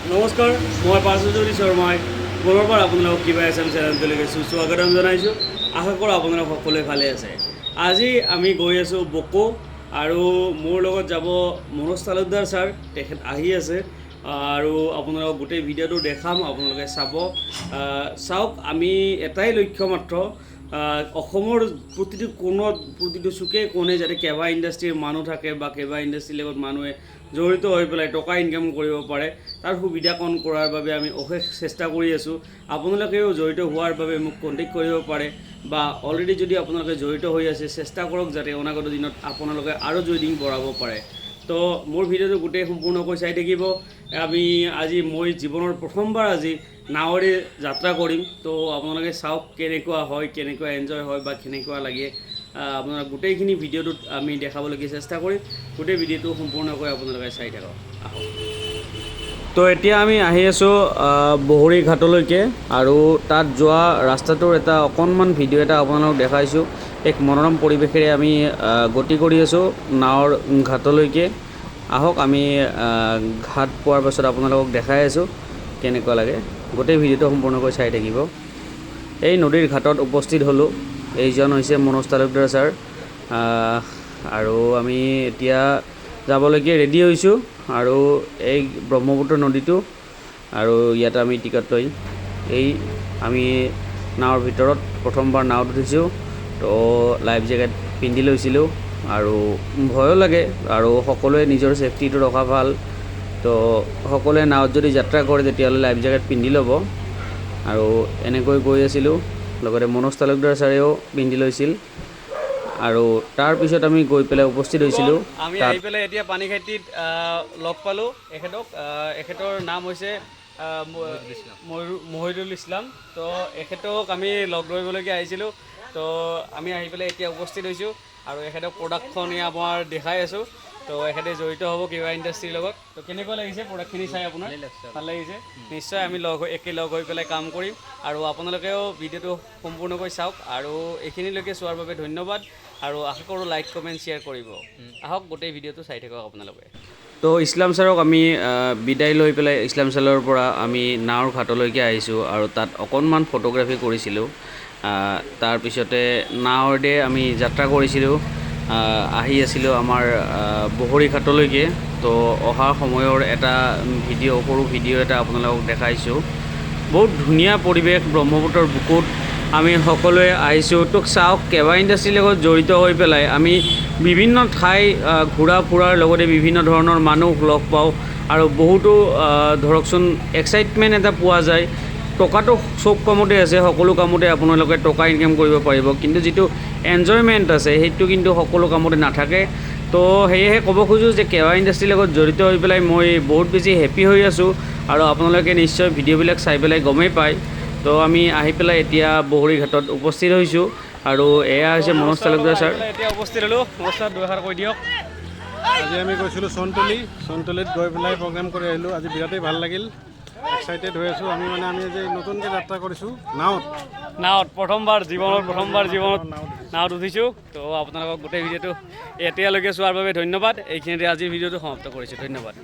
নমস্কাৰ, মই পাৰ্শ্বজ্যোতি শৰ্মাই পুনৰবাৰ আপোনালোকক কিবা এছ এম চেনেলটোলৈকে সুস্বাগতম জনাইছোঁ। আশা কৰোঁ আপোনালোক সকলোৱে ভালে আছে। আজি আমি গৈ আছোঁ বকো আৰু মোৰ লগত যাব মনোজ তালুকদাৰ ছাৰ। তেখেত আহি আছে আৰু আপোনালোকক গোটেই ভিডিঅ'টো দেখাম, আপোনালোকে চাব। চাওক, আমি এটাই লক্ষ্য মাত্ৰ, অসমৰ প্ৰতিটো কোণত, প্ৰতিটো চুকে কোণে যাতে কেভা ইণ্ডাষ্ট্ৰীৰ মানুহ থাকে বা কেভা ইণ্ডাষ্ট্ৰীৰ লগত মানুহে জড়িত হৈ পেলাই টকা ইনকাম কৰিব পাৰে, তাৰ সুবিধাকণ কৰাৰ বাবে আমি অশেষ চেষ্টা কৰি আছোঁ। আপোনালোকেও জড়িত হোৱাৰ বাবে মোক কণ্টেক্ট কৰিব পাৰে বা অলৰেডি যদি আপোনালোকে জড়িত হৈ আছে, চেষ্টা কৰক যাতে অনাগত দিনত আপোনালোকে আৰু জইনিং বঢ়াব পাৰে। তো মোৰ ভিডিঅ'টো গোটেই সম্পূৰ্ণকৈ চাই থাকিব। আমি আজি, মই জীৱনৰ প্ৰথমবাৰ আজি নাৱেৰে যাত্ৰা কৰিম। তো আপোনালোকে চাওক কেনেকুৱা হয়, কেনেকুৱা এনজয় হয় বা কেনেকুৱা লাগে। আপোনালোক গোটেইখিনি ভিডিঅ'টোত আমি দেখাবলৈকে চেষ্টা কৰিম। গোটেই ভিডিঅ'টো সম্পূৰ্ণকৈ আপোনালোকে চাই থাকক। আহক। তো এতিয়া আমি আহি আছোঁ বহৰী ঘাটলৈকে আৰু তাত যোৱা ৰাস্তাটোৰ এটা অকণমান ভিডিঅ' এটা আপোনালোকক দেখাইছোঁ। এক মনোৰম পৰিৱেশেৰে আমি গতি কৰি আছোঁ নাৱৰ ঘাটলৈকে। আহক, আমি ঘাট পোৱাৰ পাছত আপোনালোকক দেখাই আছোঁ কেনেকুৱা লাগে। গোটেই ভিডিঅ'টো সম্পূৰ্ণকৈ চাই থাকিব। এই নদীৰ ঘাটত উপস্থিত হ'লোঁ। এইজন হৈছে মনোজ তালুকদাৰ ছাৰ আৰু আমি এতিয়া যাবলৈকে ৰেডি হৈছোঁ। আৰু এই ব্ৰহ্মপুত্ৰ নদীটো আৰু ইয়াত আমি টিকট লৈ এই আমি নাৱৰ ভিতৰত প্ৰথমবাৰ নাৱত উঠিছোঁ। তো লাইফ জেকেট পিন্ধি লৈছিলোঁ আৰু ভয়ো লাগে আৰু সকলোৱে নিজৰ ছেফটিটো ৰখা ভাল। তো সকলোৱে নাৱত যদি যাত্ৰা কৰে, তেতিয়াহ'লে লাইফ জেকেট পিন্ধি ল'ব। আৰু এনেকৈ গৈ আছিলোঁ, লগতে মনোজ তালুকদাৰ ছাৰেও পিন্ধি লৈছিল আৰু তাৰপিছত আমি গৈ পেলাই উপস্থিত হৈছিলোঁ। আমি আহি পেলাই এতিয়া পানীখাইটিত লগ পালোঁ এখেতক। এখেতৰ নাম হৈছে মহিদুল ইছলাম। তো এখেতক আমি লগ ধৰিবলৈকে আহিছিলোঁ। তো আমি আহি পেলাই এতিয়া উপস্থিত হৈছোঁ আৰু এখেতক প্ৰডাক্টখন আমাৰ দেখাই আছোঁ। তো এখেতে জড়িত হ'ব কিবা ইণ্ডাষ্ট্ৰীৰ লগত। তো কেনেকুৱা লাগিছে প্ৰডাক্টখিনি চাই আপোনাৰ? ভাল লাগিছে নিশ্চয়। আমি লগ হৈ, একেলগ হৈ পেলাই কাম কৰিম আৰু আপোনালোকেও ভিডিঅ'টো সম্পূৰ্ণকৈ চাওক। আৰু এইখিনিলৈকে চোৱাৰ বাবে ধন্যবাদ আৰু আশা কৰোঁ লাইক, কমেণ্ট, শ্বেয়াৰ কৰিব। আহক, গোটেই ভিডিঅ'টো চাই থাকক আপোনালোকে। তো ইছলাম ছাৰক আমি বিদায় লৈ পেলাই ইছলাম ছাৰৰ পৰা আমি নাৱৰ ঘাটলৈকে আহিছোঁ আৰু তাত অকণমান ফটোগ্ৰাফী কৰিছিলোঁ। তাৰপিছতে নাৱেৰে আমি যাত্ৰা কৰিছিলোঁ, আহি আছিলোঁ আমাৰ বহৰী ঘাটলৈকে। তো অহা সময়ৰ এটা ভিডিঅ', সৰু ভিডিঅ' এটা আপোনালোকক দেখাইছোঁ। বহুত ধুনীয়া পৰিৱেশ, ব্ৰহ্মপুত্ৰৰ বুকুত আমি সকলোৱে আহিছোঁ। তো চাওক, কেবা ইণ্ডাষ্ট্ৰীৰ লগত জড়িত হৈ পেলাই আমি বিভিন্ন ঠাই ঘূৰা ফুৰাৰ লগতে বিভিন্ন ধৰণৰ মানুহ লগ পাওঁ আৰু বহুতো ধৰকচোন এক্সাইটমেণ্ট এটা পোৱা যায়। টকাটো চব কামতে আছে, সকলো কামতে আপোনালোকে টকা ইনকাম কৰিব পাৰিব, কিন্তু যিটো এনজয়মেণ্ট আছে, সেইটো কিন্তু সকলো কামতে নাথাকে। তো সেয়েহে ক'ব খোজোঁ যে কেৱা ইণ্ডাষ্ট্ৰীৰ লগত জড়িত হৈ পেলাই মই বহুত বেছি হেপী হৈ আছোঁ আৰু আপোনালোকে নিশ্চয় ভিডিঅ'বিলাক চাই পেলাই গমেই পায়। তো আমি আহি পেলাই এতিয়া বহৰী ঘাটত উপস্থিত হৈছোঁ আৰু এয়া হৈছে মনোজ তালুকদাৰ ছাৰ। এতিয়া উপস্থিত হ'লোঁ। মনোজ ছাৰ, দুএষাৰ কৈ দিয়ক। আজি আমি গৈছিলোঁ সোণতলী। সোণতলীত গৈ পেলাই প্ৰগ্ৰেম কৰি আহিলোঁ। আজি বিৰাটেই ভাল লাগিল, এক্সাইটেড হৈ আছোঁ আমি। মানে আমি আজি নতুনকৈ যাত্ৰা কৰিছোঁ নাৱত। নাৱত প্ৰথমবাৰ জীৱনত, প্ৰথমবাৰ জীৱনত নাৱত উঠিছোঁ। তো আপোনালোকক গোটেই ভিডিঅ'টো এতিয়ালৈকে চোৱাৰ বাবে ধন্যবাদ। এইখিনিতে আজিৰ ভিডিঅ'টো সমাপ্ত কৰিছোঁ। ধন্যবাদ।